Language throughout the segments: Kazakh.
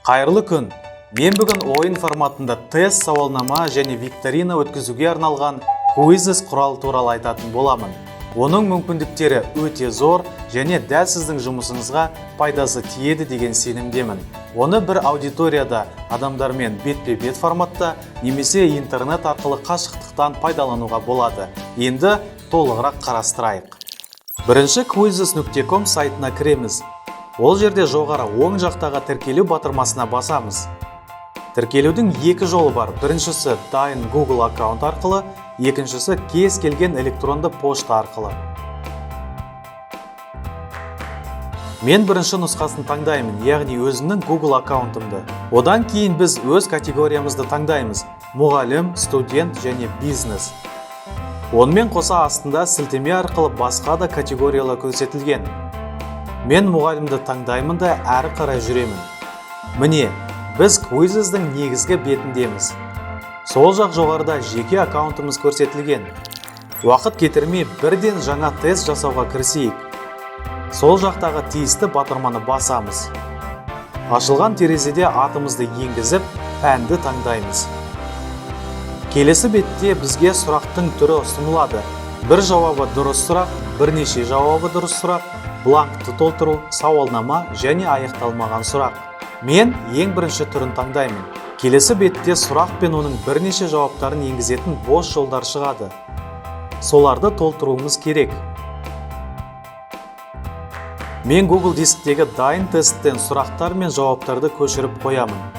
Қайырлы күн! Мен бүгін ойын форматында тест, сауалнама және викторина өткізуге арналған Quizizz құралы туралы айтатын боламын. Оның мүмкіндіктері өте зор және дәл сіздің жұмысыңызға пайдасы тиеді деген сенімдемін. Оны бір аудиторияда адамдармен бетпе-бет форматта немесе интернет арқылы қашықтықтан пайдалануға болады. Енді толығырақ қарастырайық. Бірінші quizizz.com сайтына кіреміз. Ол жерде жоғары оң жақтағы тіркелу батырмасына басамыз. Тіркелудің екі жолы бар. Біріншісі дайын Google аккаунт арқылы, екіншісі кез келген электронды пошта арқылы. Мен бірінші нұсқасын таңдаймын, яғни өзімнің Google аккаунтымды. Одан кейін біз өз категориямызды таңдаймыз: мұғалім, студент және бизнес. Онымен қоса астында сілтеме арқылы басқа да категориялар көрсетілген. Мен мұғалімді таңдаймын да әрі қарай жүремін. Міне, біз Quizizz-дің негізгі бетіндеміз. Сол жақ жоғарыда жеке аккаунтымыз көрсетілген. Уақыт кетірмей, бірден жаңа тест жасауға кірісейік. Сол жақтағы тиісті батырманы басамыз. Ашылған терезеде атымызды енгізіп, пәнді таңдаймыз. Келесі бетте бізге сұрақтың түрі ұсынылады. Бір жауабы дұрыс сұрақ, бірнеше жауабы дұрыс сұрақ, бланкты толтыру, сауалнама және аяқталмаған сұрақ. Мен ең бірінші түрін таңдаймын. Келесі бетте сұрақ пен оның бірнеше жауаптарын енгізетін бос жолдар шығады. Соларды толтыруымыз керек. Мен Google дисктегі дайын тесттен сұрақтар мен жауаптарды көшіріп қоямын.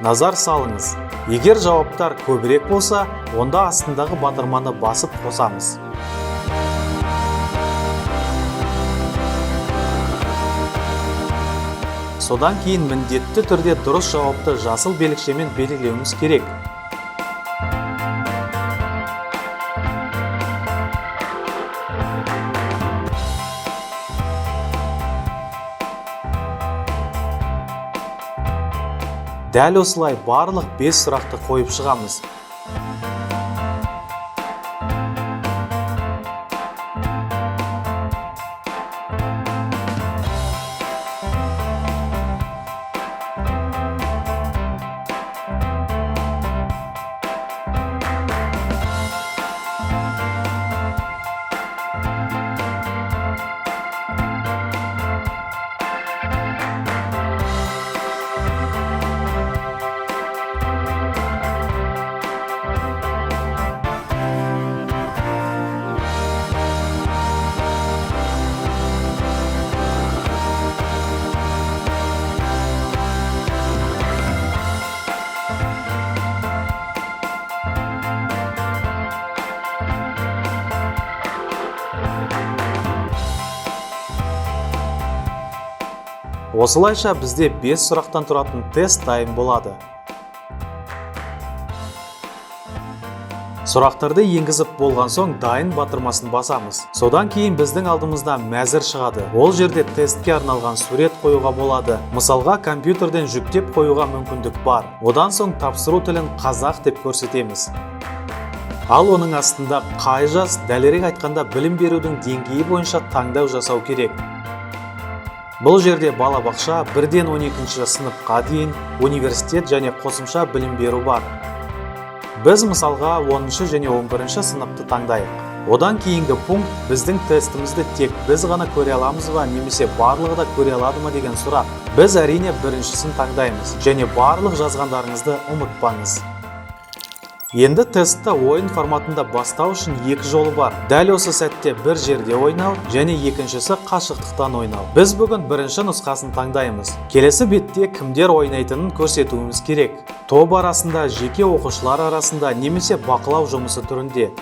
Назар салыңыз, егер жауаптар көбірек болса, онда астындағы батырманы басып қосамыз. Содан кейін міндетті түрде дұрыс жауапты жасыл белгішемен белгілеуіміз керек. Дәл осылай барлық 5 сұрақты қойып шығамыз. Осылайша бізде 5 сұрақтан тұратын тест дайын болады. Сұрақтарды енгізіп болған соң, дайын батырмасын басамыз. Содан кейін біздің алдымызда мәзір шығады. Ол жерде тестке арналған сурет қоюға болады. Мысалға, компьютерден жүктеп қоюға мүмкіндік бар. Одан соң тапсыру тілін қазақ деп көрсетеміз. Ал оның астында қай жас, дәлірек айтқанда, білім берудің деңгейі бойынша таңдау жасау керек. Бұл жерде балабақша, бірден 12 сыныпқа дейін, университет және қосымша білім беру бар. Біз мысалға 10 және 11 сыныпты таңдайық. Одан кейінгі пункт біздің тестімізді тек біз ғана көре аламыз ба, немесе барлығы да көре алады ма деген сұрақ. Біз, әрине, біріншісін таңдаймыз және барлық жазғандарыңызды ұмытпаңыз. Енді тестті ойын форматында бастау үшін екі жолы бар. Дәл осы сәтте бір жерде ойнау және екіншісі қашықтықтан ойнау. Біз бүгін бірінші нұсқасын таңдаймыз. Келесі бетте кімдер ойнайтынын көрсетуіміз керек. Топ арасында, жеке оқушылар арасында немесе бақылау жұмысы түрінде.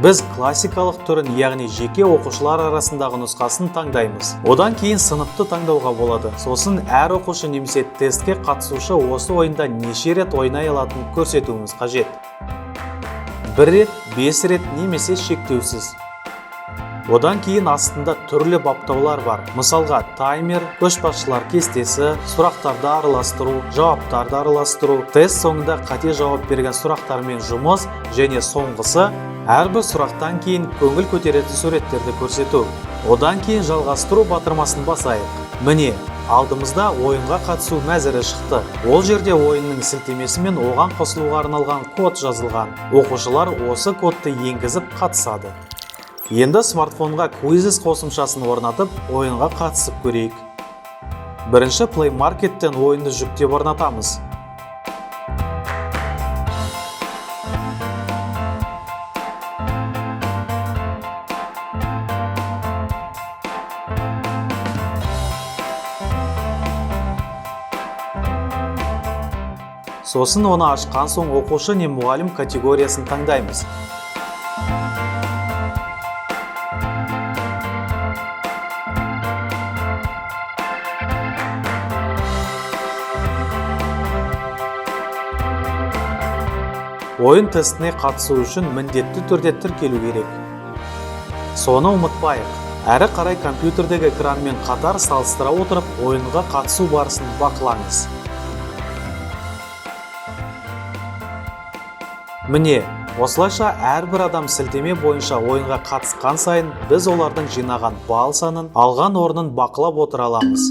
Біз классикалық түрін, яғни жеке оқушылар арасындағы нұсқасын таңдаймыз. Одан кейін сыныпты таңдауға болады. Сосын әр оқушы немесе тестке қатысушы осы ойында неше рет ойнай алатынын көрсетуіміз қажет. Бір рет, 5 рет немесе шектеусіз. Одан кейін астында түрлі баптаулар бар. Мысалға, таймер, көшбасшылар кестесі, сұрақтарды араластыру, жауаптарды араластыру, тест соңында қате жауап берген сұрақтармен жұмыс және соңғысы әрбір сұрақтан кейін көңіл көтеретін суреттерді көрсету. Одан кейін жалғастыру батырмасын басайық. Міне, алдымызда ойынға қатысу мәзірі шықты. Ол жерде ойынның сілтемесі мен оған қосылуға арналған код жазылған. Оқушылар осы кодты енгізіп қатысады. Енді смартфонға Quizizz қосымшасын орнатып, ойынға қатысып көрейік. Бірінші Play Market'тен ойынды жүктеп орнатамыз. Сосын оны ашқан соң оқушы не мұғалім категориясын таңдаймыз. Ойын тестіне қатысу үшін міндетті түрде тіркелу керек. Соны ұмытпайық. Әрі қарай компьютердегі экранмен қатар салыстыра отырып, ойынға қатысу барысын бақылаңыз. Міне, осылайша әрбір адам сілтеме бойынша ойынға қатысқан сайын біз олардың жинаған балл санын, алған орнын бақылап отыра аламыз.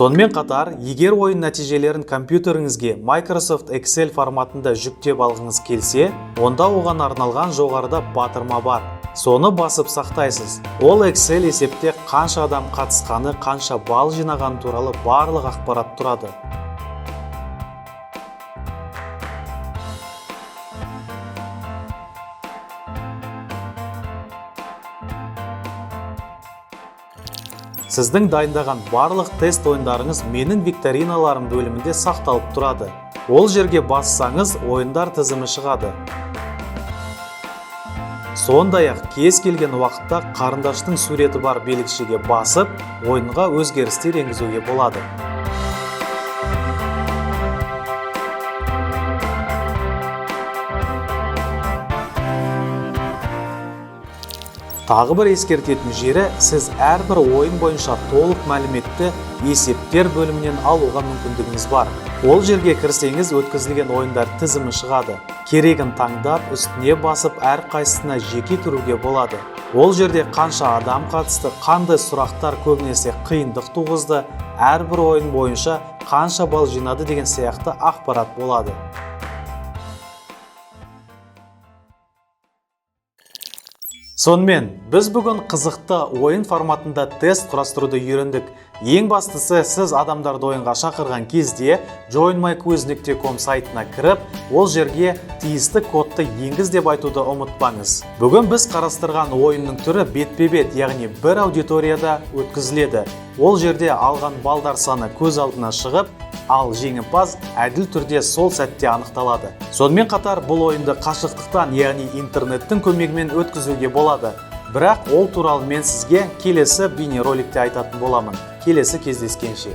Сонымен қатар, егер ойын нәтижелерін компьютеріңізге Microsoft Excel форматында жүктеп алғыңыз келсе, онда оған арналған жоғарыда батырма бар. Соны басып сақтайсыз. Ол Excel есепте қанша адам қатысқаны, қанша балл жинағаны туралы барлық ақпарат тұрады. Сіздің дайындаған барлық тест ойындарыңыз менің викториналарым бөлімінде сақталып тұрады. Ол жерге бассаңыз, ойындар тізімі шығады. Сондай-ақ кез келген уақытта қарындаштың суреті бар белгішеге басып, ойынға өзгерістер енгізуге болады. Тағы бір ескертетін жері, сіз әрбір ойын бойынша толық мәліметті есептер бөлімінен алуға мүмкіндігіңіз бар. Ол жерге кірсеңіз, өткізілген ойындар тізімі шығады. Керегін таңдап, үстіне басып, әрқайсысына жеке кіруге болады. Ол жерде қанша адам қатысты, қандай сұрақтар көбінесе қиындық туғызды, әрбір ойын бойынша қанша балл жинады деген сияқты ақпарат болады. Сонымен, біз бүгін қызықты ойын форматында тест құрастыруды үйрендік. Ең бастысы, сіз адамдарды ойынға шақырған кезде joinmyquiz.com сайтына кіріп, ол жерге тиісті кодты Ақпаратты енгіз деп айтуды ұмытпаңыз. Бүгін біз қарастырған ойынның түрі бетпе-бет, яғни бір аудиторияда өткізіледі. Ол жерде алған балдар саны көз алдына шығып, ал жеңімпаз әділ түрде сол сәтте анықталады. Сонымен қатар бұл ойынды қашықтықтан, яғни интернеттің көмегімен өткізуге болады. Бірақ ол туралы мен сізге келесі бейнероликте айтатын боламын. Келесі кездескенше!